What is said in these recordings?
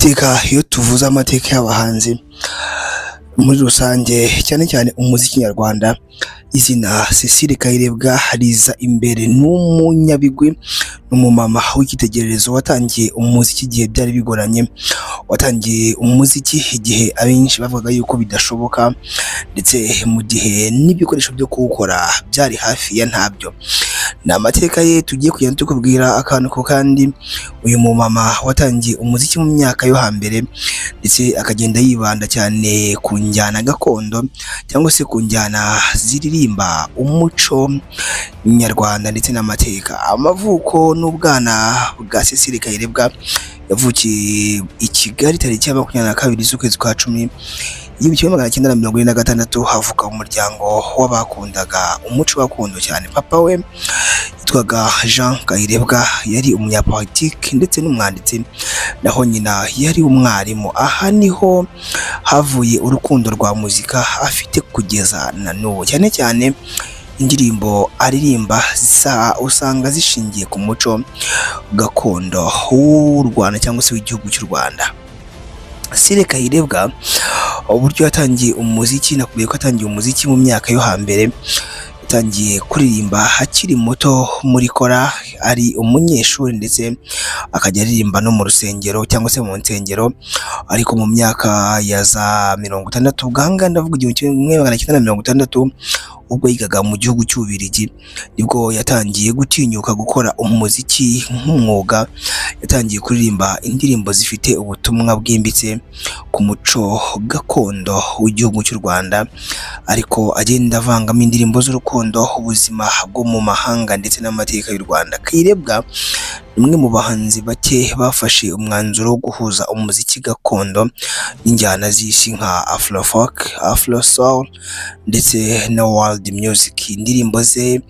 Iteka iyo tuvuze amateka y'abahanzi muri rusange, cyane cyane umuziki nyarwanda, izina Cecile Kayirebwa riza imbere. Ni umunyabigwi, ni umumama w'icyitegererezo watangiye umuziki igihe byari bigoranye, watangiye umuziki igihe abenshi bavugaga yuko bidashoboka, ndetse mu gihe n'ibikoresho byo kuwukora byari hafi ya ntabyo. Ni amateka ye tugiye kugenda tukubwira akantu ku kandi. Uyu mumama watangiye umuziki mu myaka yo hambere, ndetse akagenda yibanda cyane ku njyana gakondo cyangwa se ku njyana ziririmba umuco nyarwanda ndetse n'amateka. Amavuko n'ubwana bwa Cecile Kayirebwa: yavukiye i Kigali tariki ya 22 z'ukwezi kwa 10 1946, havuka mu muryango w'abakundaga umuco gakondo cyane. Papa we yitwaga Jean Kayirebwa, yari umunyapolitiki ndetse n'umwanditsi, naho nyina yari umwarimu. Aha niho havuye urukundo rwa muzika afite kugeza na n'ubu, cyane cyane indirimbo aririmba usanga zishingiye ku muco gakondo w'u Rwanda cyangwa se w'igihugu cy'u Rwanda. Cecile Kayirebwa, uburyo yatangiye umuziki: nakubwiye ko yatangiye umuziki mu myaka yo hambere. Yatangiye kuririmba akiri muto muri kora, ari umunyeshuri, ndetse akajya aririmba no mu rusengero cyangwa se mu nsengero. Ariko mu myaka ya za 60, ubwo ndavuga 1960, ubwo yigaga mu gihugu cy'Ububiligi, nibwo yatangiye gutinyuka gukora umuziki nk'umwuga. Yatangiye kuririmba indirimbo zifite ubutumwa bwimbitse ku muco gakondo w'igihugu cy'u Rwanda, ariko agenda avangamo indirimbo z'urukundo, ubuzima bwo mu mahanga ndetse n'amateka y'u Rwanda. Kayirebwa ni umwe mu bahanzi bake bafashe umwanzuro wo guhuza umuziki gakondo n'injyana z'isi nka Afro folk, Afro soul ndetse na world music. Indirimbo ze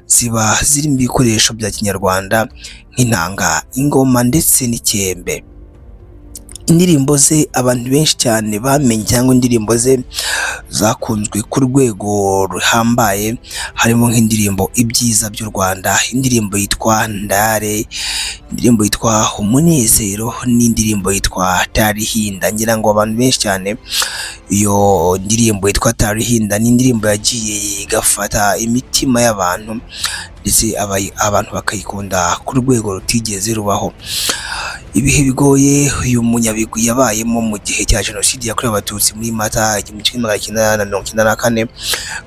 ziba zirimo ibikoresho bya kinyarwanda nk'inanga, ingoma ndetse n'ikembe. Indirimbo ze abantu benshi cyane bamenye cyangwa indirimbo ze zakunzwe ku rwego ruhambaye, harimo nk'indirimbo "Ibyiza by'u Rwanda", indirimbo yitwa "Ndare", indirimbo yitwa "Umunezero" n'indirimbo yitwa "Tarihinda". Ngira ngo abantu benshi cyane, iyo ndirimbo yitwa "Tarihinda" ni indirimbo yagiye igafata imitima y'abantu, ndetse abantu bakayikunda ku rwego rutigeze rubaho. Ibihe bigoye uyu munyabigwi yabayemo: mu gihe cya Jenoside yakorewe Abatutsi muri Mata 1994,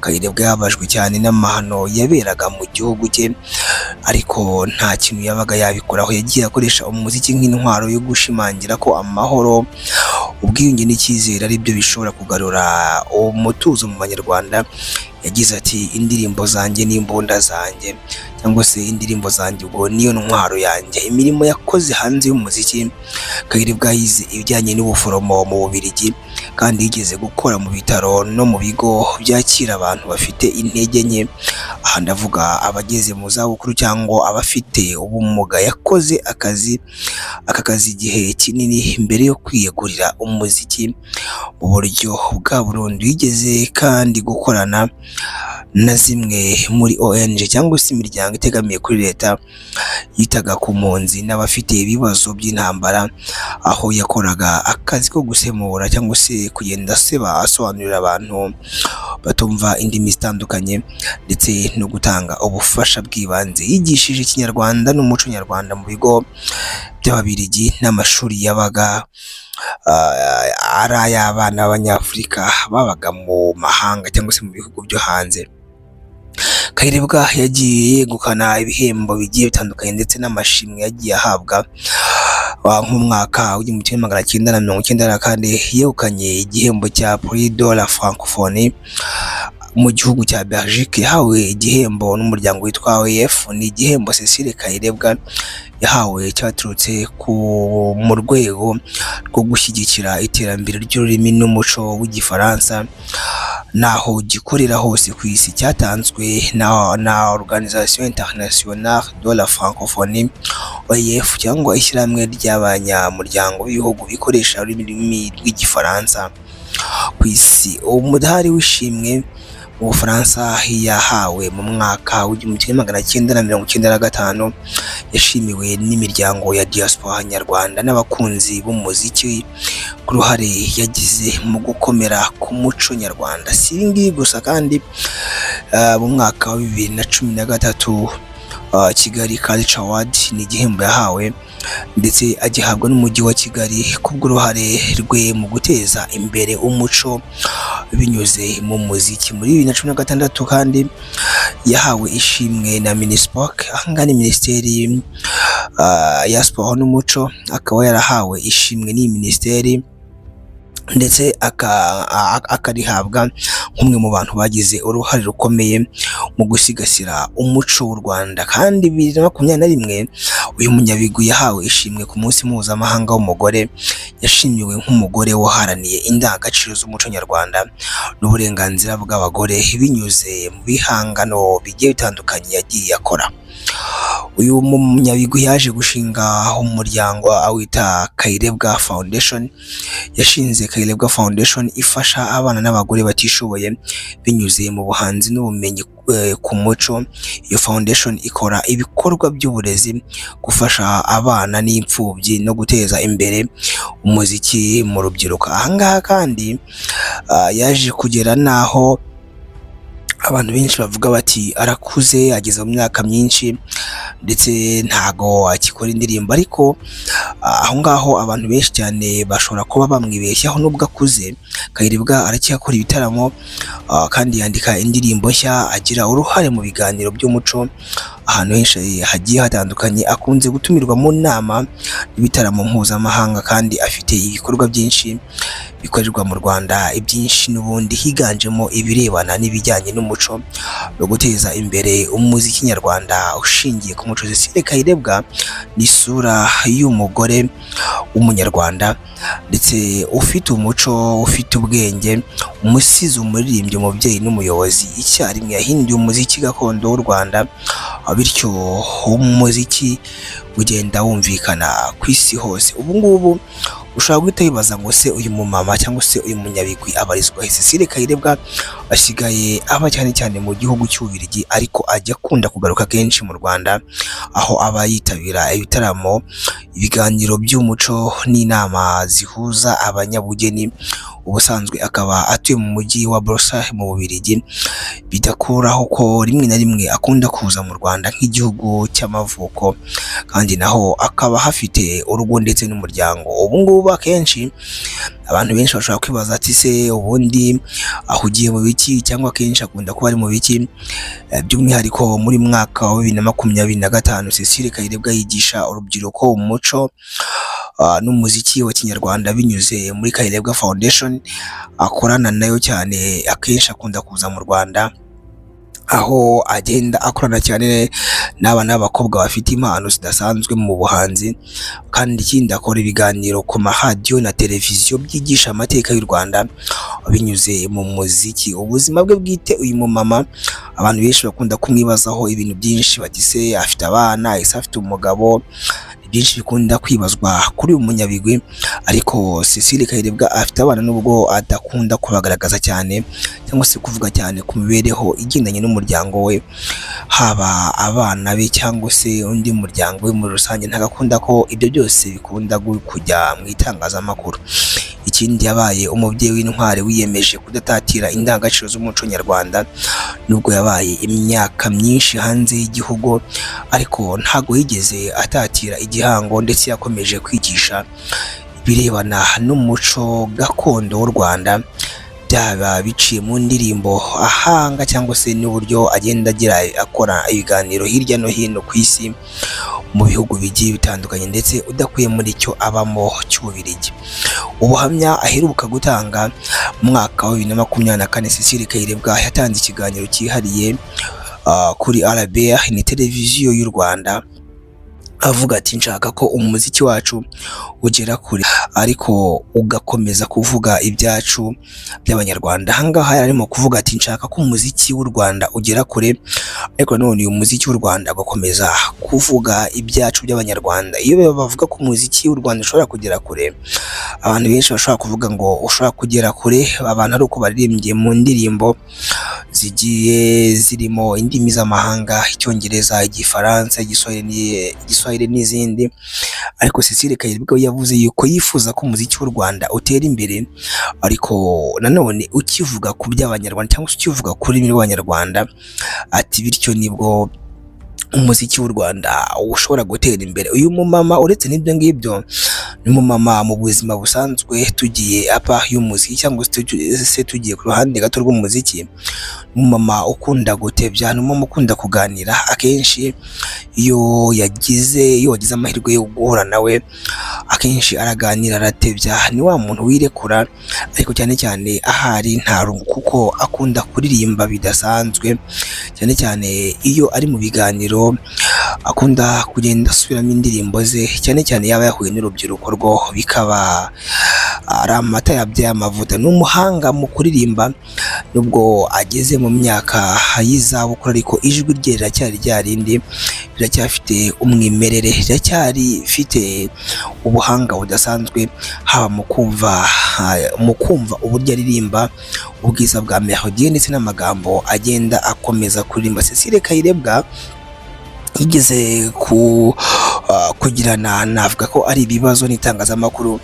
Kayirebwa yababajwe cyane n'amahano yaberaga mu gihugu cye, ariko nta kintu yabaga yabikoraho. Yagiye akoresha umuziki nk'intwaro yo gushimangira ko amahoro, ubwiyunge n'icyizere ari byo bishobora kugarura umutuzo mu Banyarwanda. Yagize ati: "Indirimbo zanjye n'imbunda zanjye", cyangwa se "indirimbo zanjye ubwo niyo ntwaro yanjye". Imirimo yakoze hanze y'umuziki: Kayirebwa yize ibijyanye n'ubuforomo mu Bubiligi, kandi yigeze gukora mu bitaro no mu bigo byakira abantu bafite intege nke. Aha ndavuga abageze mu zabukuru cyangwa abafite ubumuga. Yakoze aka kazi igihe kinini mbere yo kwiyegurira umuziki mu buryo bwa burundu. Yigeze kandi gukorana na zimwe muri ONG cyangwa se imiryango itegamiye kuri leta yitaga ku mpunzi n'abafite ibibazo by'intambara, aho yakoraga akazi ko gusemura cyangwa se kugenda aseba asobanurira abantu batumva indimi zitandukanye, ndetse no gutanga ubufasha bw'ibanze. Yigishije Ikinyarwanda n'umuco nyarwanda mu bigo by'Ababiligi n'amashuri yabaga ari ay'abana b'Abanyafurika babaga mu mahanga cyangwa se mu bihugu byo hanze. Kayirebwa yagiye yegukana ibihembo bigiye bitandukanye ndetse n'amashimwe yagiye ahabwa. Nk'umwaka w'1994 yegukanye igihembo cya Prix de la Francophonie mu gihugu cya Belgique. Yahawe igihembo n'umuryango witwa OIF. Ni igihembo Cecile Kayirebwa yahawe cyaturutse ku mu rwego rwo gushyigikira iterambere ry'ururimi n'umuco w'Igifaransa naho gikorera hose ku isi. Cyatanzwe na Organisation Internationale de la Francophonie, OIF, cyangwa ishyirahamwe ry'abanyamuryango b'ibihugu bikoresha ururimi rw'Igifaransa ku isi. Umudahari w'ishimwe Mu Bufaransa yahawe mu mwaka w'1995. Yashimiwe n'imiryango ya diaspora nyarwanda n'abakunzi b'umuziki ku ruhare yagize mu gukomera ku muco nyarwanda. Si ibi ngibi gusa kandi, mu mwaka wa 2013, Kigali Culture Award ni igihembo yahawe, ndetse agihabwa n'umujyi wa Kigali kubw'uruhare rwe mu guteza imbere umuco binyuze mu muziki. Muri 2016 kandi yahawe ishimwe na Minispoc, ahangaha ni Minisiteri ya Siporo n'Umuco, akaba yarahawe ishimwe n'iyi minisiteri, ndetse akarihabwa nk'umwe mu bantu bagize uruhare rukomeye mu gusigasira umuco w'u Rwanda. Kandi 2021, uyu munyabigwi yahawe ishimwe ku munsi mpuzamahanga w'umugore. Yashimiwe nk'umugore waharaniye indangagaciro z'umuco nyarwanda n'uburenganzira bw'abagore binyuze mu bihangano bigiye bitandukanye yagiye akora. Uyu munyabigwi yaje gushinga umuryango awita Kayirebwa Foundation. Yashinze Kayirebwa Foundation ifasha abana n'abagore batishoboye binyuze mu buhanzi n'ubumenyi ku muco. Iyo foundation ikora ibikorwa by'uburezi, gufasha abana n'imfubyi no guteza imbere umuziki mu rubyiruko. Ahangaha kandi yaje kugera n'aho abantu benshi bavuga bati arakuze, ageze mu myaka myinshi, ndetse ntago akikora indirimbo. Ariko aho ngaho abantu benshi cyane bashobora kuba bamwibeshyaho. Nubwo akuze, Kayirebwa aracyakora ibitaramo, kandi yandika indirimbo nshya, agira uruhare mu biganiro by'umuco ahantu henshi hagiye hatandukanye, akunze gutumirwa mu nama n'ibitaramo mpuzamahanga, kandi afite ibikorwa byinshi bikorerwa mu Rwanda, ibyinshi n'ubundi higanjemo ibirebana n'ibijyanye n'umuco no guteza imbere umuziki nyarwanda ushingiye ku muco. Cecile Kayirebwa ni isura y'umugore w'umunyarwanda ndetse ufite umuco, ufite ubwenge, umusizi, umuririmbyi, umubyeyi n'umuyobozi icyarimwe. Yahinduye umuziki gakondo w'u Rwanda, bityo umuziki ugenda wumvikana ku isi hose. Ubu ngubu ushobora guhita wibaza ngo se uyu mumama cyangwa se uyu munyabigwi abarizwa he? Cecile Kayirebwa asigaye aba cyane cyane mu gihugu cy'Ububiligi, ariko ajya akunda kugaruka kenshi mu Rwanda, aho aba yitabira ibitaramo, ibiganiro by'umuco n'inama zihuza abanyabugeni. Ubusanzwe akaba atuye mu mujyi wa Brussels mu Bubiligi, bidakuraho ko rimwe na rimwe akunda kuza mu Rwanda nk'igihugu cy'amavuko, kandi naho akaba hafite urugo ndetse n'umuryango. Ubu ngubu akenshi abantu benshi bashobora kwibaza ati se ubundi ahugiye mu biki, cyangwa akenshi akunda kuba ari mu biki? By'umwihariko muri mwaka wa 2025, Cecile Kayirebwa yigisha urubyiruko umuco n'umuziki wa kinyarwanda binyuze muri Kayirebwa Foundation akorana nayo cyane. Akenshi akunda kuza mu Rwanda, aho agenda akorana cyane n'abana b'abakobwa bafite impano zidasanzwe mu buhanzi. Kandi ikindi, akora ibiganiro ku maradiyo na televiziyo byigisha amateka y'u Rwanda binyuze mu muziki. Ubuzima bwe bwite, uyu mumama abantu benshi bakunda kumwibazaho ibintu byinshi, bati se afite abana, ese afite umugabo? Byinshi bikunda kwibazwa kuri uyu munyabigwi. Ariko Cecile Kayirebwa afite abana, nubwo adakunda kubagaragaza cyane cyangwa se kuvuga cyane ku mibereho igendanye n'umuryango we, haba abana be cyangwa se undi muryango we muri rusange, ntagakunda ko ibyo byose bikunda kujya mu itangazamakuru. Ikindi, yabaye umubyeyi w'intwari wiyemeje kudatatira indangagaciro z'umuco nyarwanda. Nubwo yabaye imyaka myinshi hanze y'igihugu, ariko ntago yigeze atatira igihango, ndetse yakomeje kwigisha ibirebana n'umuco gakondo w'u Rwanda, byaba biciye mu ndirimbo ahanga cyangwa se n'uburyo agenda agira akora ibiganiro hirya no hino ku isi mu bihugu bigiye bitandukanye, ndetse udakuye muri cyo abamo cy'Ububiligi. Ubuhamya aheruka gutanga mu mwaka wa 2024, Cecile Kayirebwa yatanze ikiganiro cyihariye kuri RBA, ni televiziyo y'u Rwanda, avuga ati nshaka ko umuziki wacu ugera kure, ariko ugakomeza kuvuga ibyacu by'abanyarwanda. Ahangaha yari arimo kuvuga ati nshaka ko umuziki w'u Rwanda ugera kure, ariko nanone uyu muziki w'u Rwanda ugakomeza kuvuga ibyacu by'abanyarwanda. Iyo bavuga ko umuziki w'u Rwanda ushobora kugera kure, abantu benshi bashobora kuvuga ngo ushobora kugera kure abantu ari uko baririmbye mu ndirimbo zigiye zirimo indimi z'amahanga, Icyongereza, Igifaransa, Igiswahili n'izindi. Ariko Cecile Kayirebwa we yavuze yuko yifuza ko umuziki w'u Rwanda utera imbere, ariko nanone ukivuga ku by'Abanyarwanda cyangwa se ukivuga ku rurimi rw'Abanyarwanda. Ati bityo nibwo umuziki w'u Rwanda ushobora gutera imbere. Uyu mumama uretse n'ibyo ngibyo, ni umumama mu buzima busanzwe, tugiye apa y'umuziki cyangwa se tugiye ku ruhande gato rw'umuziki, ni umumama ukunda gutebya, ni umumama ukunda kuganira. Akenshi iyo wagize amahirwe yo guhura nawe, akenshi araganira, aratebya, ni wa muntu wirekura, ariko cyane cyane ahari nta rungu kuko akunda kuririmba bidasanzwe, cyane cyane iyo ari mu biganiro akunda kugenda asubiramo indirimbo ze, cyane cyane yaba yahuye n'urubyiruko rwo bikaba ari amata yabyaye amavuta. Ni umuhanga mu kuririmba nubwo ageze mu myaka y'izabukuru, ariko ijwi rye riracyari rya rindi, riracyafite umwimerere, riracyarifite ubuhanga budasanzwe, haba mu kumva uburyo aririmba, ubwiza bwa melodie ndetse n'amagambo agenda akomeza kuririmba. Cecile Kayirebwa yigeze kugirana, navuga ko ari ibibazo n'itangazamakuru,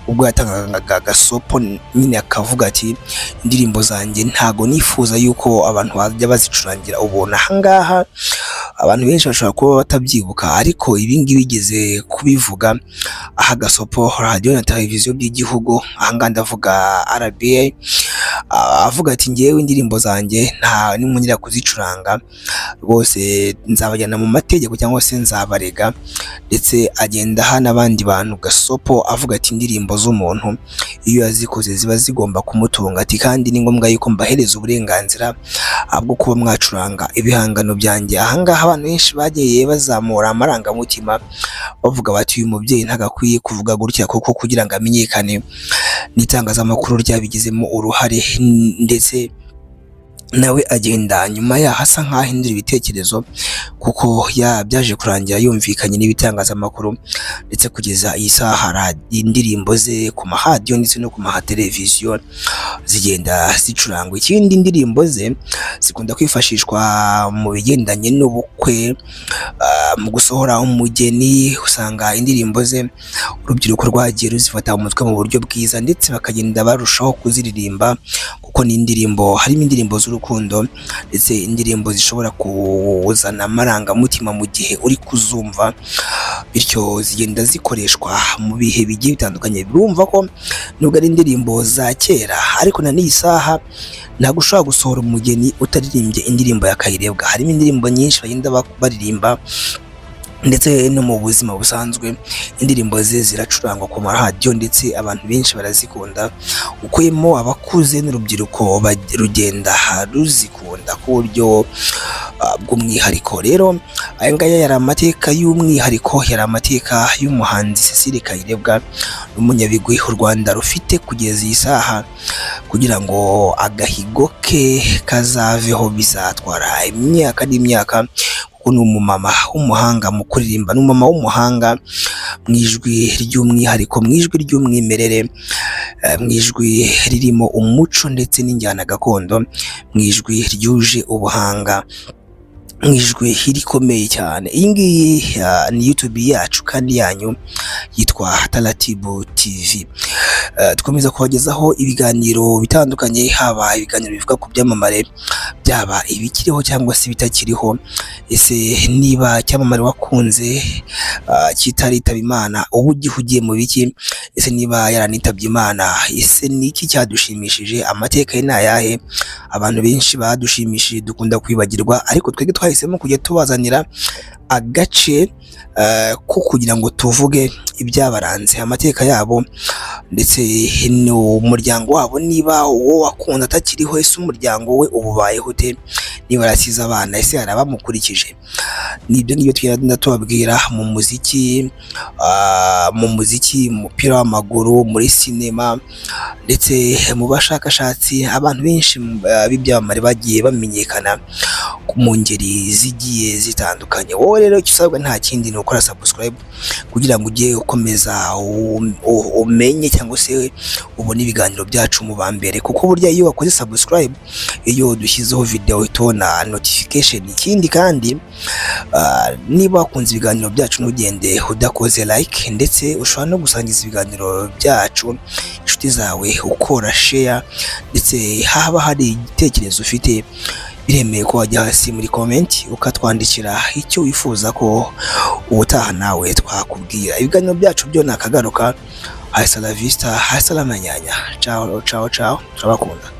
ubwo yatangaga agasopo nyine akavuga ati indirimbo zanjye ntago nifuza yuko abantu bajya bazicurangira ubuntu. Ahangaha abantu benshi bashobora kuba batabyibuka, ariko ibi ngibi bigeze kubivuga aha gasopo radiyo na televiziyo by'igihugu, ahangaha ndavuga RBA, avuga ati ngewe indirimbo zanjye nta nimwongera kuzicuranga rwose nzabajyana mu mategeko cyangwa se nzabarega. Ndetse agenda aha n'abandi bantu gasopo avuga ati indirimbo z'umuntu iyo yazikoze ziba zigomba kumutunga, ati kandi ni ngombwa yuko mbahereza uburenganzira bwo kuba mwacuranga ibihangano byanjye. Ahangaha abantu benshi bagiye bazamura amarangamutima bavuga bati uyu mubyeyi ntagakwiye kuvuga gutya, kuko kugira ngo amenyekane n'itangazamakuru ryabigizemo uruhare, ndetse nawe agenda nyuma yaho asa nkaho ahindura ibitekerezo, kuko byaje kurangira yumvikanye n'ibitangazamakuru, ndetse kugeza iyi saha indirimbo ze ku mahadiyo ndetse no ku mateleviziyo zigenda zicurangwa. Ikindi indirimbo ze zikunda kwifashishwa mu bigendanye n'ubukwe, mu gusohora umugeni, usanga indirimbo ze urubyiruko rwagiye ruzifata mu mutwe mu buryo bwiza, ndetse bakagenda barushaho kuziririmba, kuko ni indirimbo, harimo indirimbo z'urukundo ndetse indirimbo zishobora kuzana amarangamutima mu gihe uri kuzumva, bityo zigenda zikoreshwa mu bihe bigiye bitandukanye. Birumva ko nubwo ari indirimbo za kera, ariko na n'iyi saha ntabwo ushobora gusohora umugeni utaririmbye indirimbo ya Kayirebwa. Harimo indirimbo nyinshi bagenda baririmba, ndetse no mu buzima busanzwe indirimbo ze ziracurangwa ku maradiyo, ndetse abantu benshi barazikunda, ukuyemo abakuze n'urubyiruko rugenda ruzikunda ku buryo bw'umwihariko. Rero aya ngaya yari amateka y'umwihariko, yari amateka y'umuhanzi Cecile Kayirebwa, n'umunyabigwi u Rwanda rufite kugeza iyi saha. Kugira ngo agahigo ke kazaveho bizatwara imyaka n'imyaka, kuko ni umumama w'umuhanga mu kuririmba, ni umumama w'umuhanga mu ijwi ry'umwihariko, mu ijwi ry'umwimerere, mu ijwi ririmo umuco ndetse n'injyana gakondo, mu ijwi ryuje ubuhanga, mu ijwi rikomeye cyane. Iyi ngiyi ni YouTube yacu kandi yanyu, yitwa Taratibu TV. Dukomeza kubagezaho ibiganiro bitandukanye, haba ibiganiro bivuga ku byamamare, byaba ibikiriho cyangwa se ibitakiriho. Ese niba icyamamare wakunze kitaritaba Imana, uba ugihugiye mu biki? Ese niba yaranitabye Imana, ese ni iki cyadushimishije? Amateka ye ni ayahe? Abantu benshi badushimishije dukunda kwibagirwa, ariko twebwe twahisemo kujya tubazanira agace ko kugira ngo tuvuge ibyabaranze, amateka yabo ndetse n'umuryango wabo. Niba uwo wakunze atakiriho, ese umuryango we ububayeho ute? Niba yarasize abana, ese hari abamukurikije? Nibyo ngibyo tugenda tubabwira mu muziki, mu mupira w'amaguru, muri sinema, ndetse mu bashakashatsi. Abantu benshi b'ibyamamare bagiye bamenyekana mu ngeri zigiye zitandukanye. Wowe rero icyo usabwa nta kindi, ni ukora subscribe kugira ngo ujye ukomeza umenye. cyangwa se ubone ibiganiro byacu mu ba mbere, kuko burya iyo wakoze subscribe, iyo dushyizeho video uhita ubona notification. Ikindi kandi, niba wakunze ibiganiro byacu, ntugende udakoze like, ndetse ushobora no gusangiza ibiganiro byacu inshuti zawe ukora share, ndetse haba hari igitekerezo ufite, biremeye ko wajya hasi muri comment ukatwandikira icyo wifuza ko ubutaha nawe twakubwira. Ibiganiro byacu byo nakagaruka. Hasta la vista, hasta la manyanya. Ciao, ciao, ciao, turabakunda.